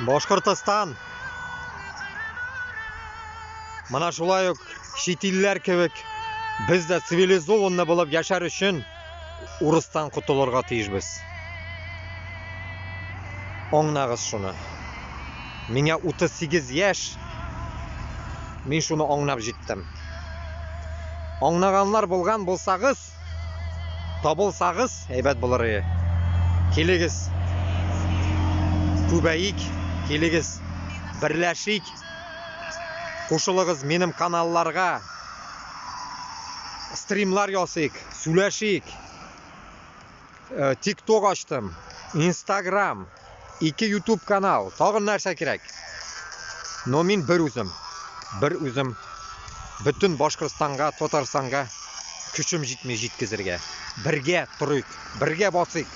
Башҡортостан мына шулай уҡ сит илдәр кеүек беҙ ҙә цивилизованно булып йәшәр өсөн урыҫтан ҡотолорға тейешбеҙ. Аңлағыҙ шуны. Миңә 38 йәш, мин шуны аңлап еттем. Аңлағандар булған булһағыҙ, табылһағыҙ, һәйбәт булыр ине. Килегеҙ, күбәйик, килегеҙ, берләшик, ҡушылығыҙ минең каналларға, стримлар яһайыҡ, һөйләшик. TikTok астым, Instagram, ике YouTube канал, тағын нәрсә кәрәк? Но мин бер үҙем бөтөн Башҡортостанға, Татарстанға көсөм етмәй еткеҙергә. Бергә тороуҡ, бергә баҫыйҡ.